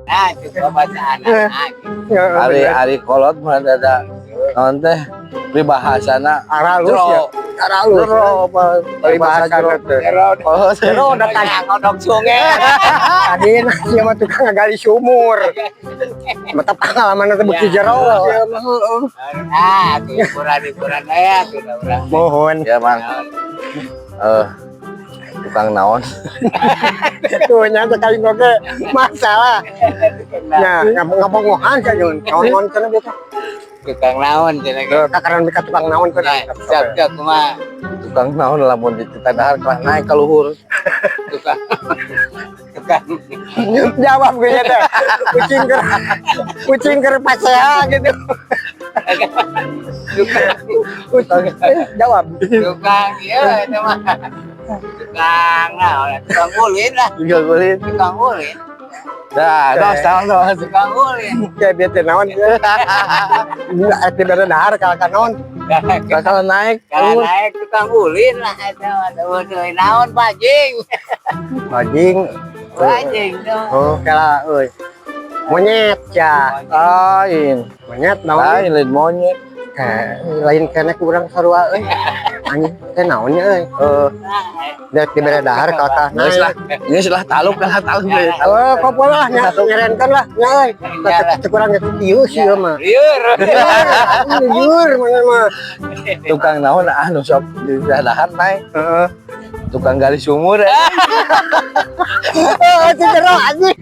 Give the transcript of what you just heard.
Nah, itu bahasa anak gitu. Ya, Ari bener. ari kolot mah ada naon teh, pribahasana Aralus ya. jero. Aralus. Jero apa Peribahasa jero. teh. Jero. Oh, Jero udah tadi. Ngodok sungai. Tadi sia mah tukang ngagali sumur. Mata pengalaman teh beuki jero sia mah, heueuh. Ah, tuh hiburan-hiburan aya tuh urang. Mohon. Ya, Mang. Eh, tukang naon? Tuh nya teh kain oge masalah. Nya ngabongohan ka nyeun. Naon cenah bieu teh? Tukang naon cenah ge. Heuh, kakaran ka tukang naon cenah. Nah, siap siap kumaha? Tukang naon lamun dititah dahar kalah naik ka luhur? Tukang tukang Jawab gue teh. Kucing keur pasea gitu. Tukang Kucing jawab. Tukang ieu eta mah. Tukang naon? Tukang ulin lah. Juga ulin. Tukang ulin. Dah, tos tos tos. Tukang ulin. Kayak bieu teh naon? Enggak dibere dahar kalah ka naon? Kalau naik Kalau naik tukang ulin lah eta mah. Teu naon bajing. Bajing. Bajing tuh. Oh, kala euy. Monyet ya. Lain. Monyet naon? Lain, lain monyet. Eh, lain keneh kurang sarua euy. Anjing teh naonnya euy? Eh, Dek dibere dahar kalah ka geus lah. naik. Geus lah, taluk lah, taluk deh. Oh, kopo lah nya ngerenkeun lah nya euy. Cek urang geus ieu sih mah. Liur. Liur mana mah. Tukang naon anu sok di dahar naik? Heeh. Tukang gali sumur ya. Oh, itu jero anjing.